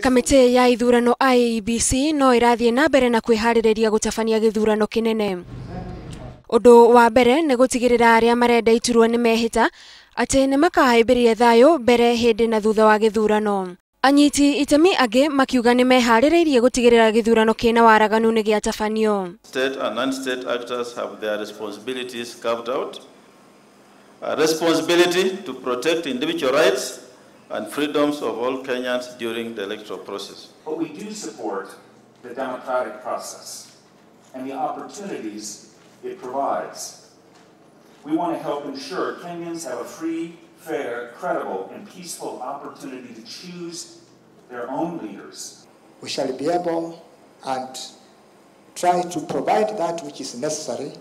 Kamĩtĩ ya ithurano IEBC no ĩrathiĩ na mbere na kwĩharĩrĩria gũtabania gĩthurano kĩnene. Ũndũ wa mbere nĩ gũtigĩrĩra arĩa marenda iturwa nĩ mehĩta atĩ nĩ makahĩmbĩria thayũ mbere, hĩndĩ na thutha wa gĩthurano. Anyiti itemi angĩ makiuga nĩ meharĩrĩirie gũtigĩrĩra gĩthurano kĩna waraganu nĩ gĩatabanio. State and non-state actors have their responsibilities carved out. A responsibility to protect individual rights and freedoms of all Kenyans during the electoral process. But we do support the democratic process and the opportunities it provides. We want to help ensure Kenyans have a free, fair, credible, and peaceful opportunity to choose their own leaders. We shall be able and try to provide that which is necessary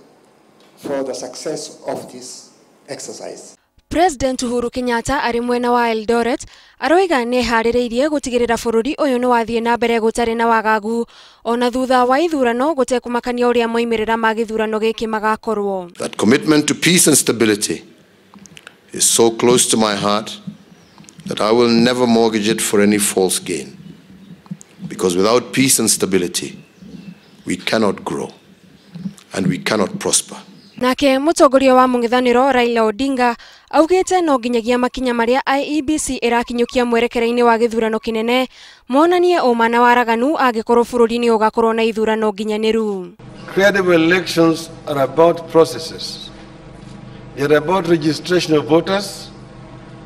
for the success of this exercise. President Uhuru Kenyatta arĩ mwena wa Eldoret aroiga nĩ eharĩrĩirie gũtigĩrĩra bũrũri ũyũ nĩ wathiĩ na mbere gũtarĩ na wagagu ona thutha wa ithurano gũtekũmakania ũrĩa moimĩrĩra ma gĩthurano gĩkĩ magakorwo. That commitment to peace and stability is so close to my heart that I will never mortgage it for any false gain. Because without peace and stability, we cannot grow and we cannot prosper. Nake mũtongoria wa mũng'ethanĩro Raila Odinga augĩte no nginyagia makinya marĩa IEBC ĩrakinyũkia mwerekera-inĩ wa gĩthurano kĩnene monanie ũma na waraganu angĩkorwo bũrũri nĩ ũgakorwo na ithurano nginyanĩru. Credible elections are about processes. They are about registration of voters,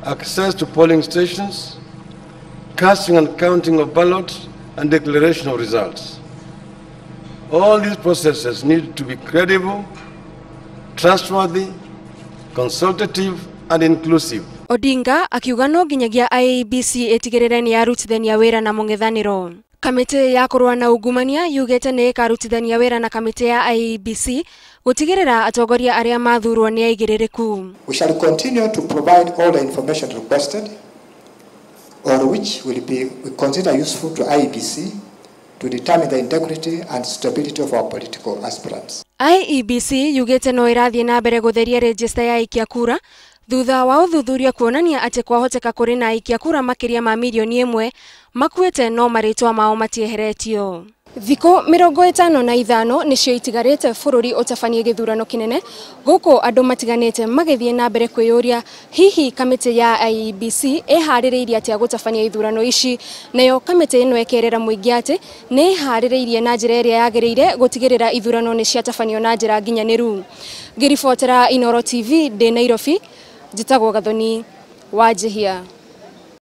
access to polling stations, casting and counting of ballots, and declaration of results. All these processes need to be credible, trustworthy, consultative, and inclusive. Odinga akiuga no nginyagia IEBC ĩtigĩrĩre nĩ yarutithania wĩra na mũng'ethanĩro. Kamĩtĩ ya kũrũa na ungumania yugĩte nĩ ĩkarutithania wĩra na kamĩtĩ ya IEBC gũtigĩrĩra atongoria arĩa mathurwo nĩ aigĩrĩrĩku. We shall continue to provide all the information requested or which will be we consider useful to IEBC to determine the integrity and stability of our political aspirants. IEBC yugĩte no ĩrathiĩ na mbere gũtheria rejista ya aikia kura thutha wa ũthuthuria kuonania atĩ kwahoteka kũrĩ na aikia kura makĩria ma mirioni 1 makuĩte no marĩtwa mao matieheretio. Thikũ 55 nĩcio itigarĩte bũrũri ũtabanie gĩthurano kĩnene gũkũ andũ matiganĩte magĩthiĩ na mbere kwĩyũria hihi kamĩtĩ ya IEBC ĩharĩrĩirie atĩa gũtabania ithurano ici, nayo kamĩtĩ ĩno ĩkerera mũingĩ atĩ nĩ ĩharĩrĩirie na njĩra ĩrĩa yagĩrĩire gũtigĩrĩra ithurano nĩ ciatabanio na njĩra nginyanĩru. Ngĩribotera Inooro TV ndĩ Nairobi, njĩtagwo Gathoni Wanjihia.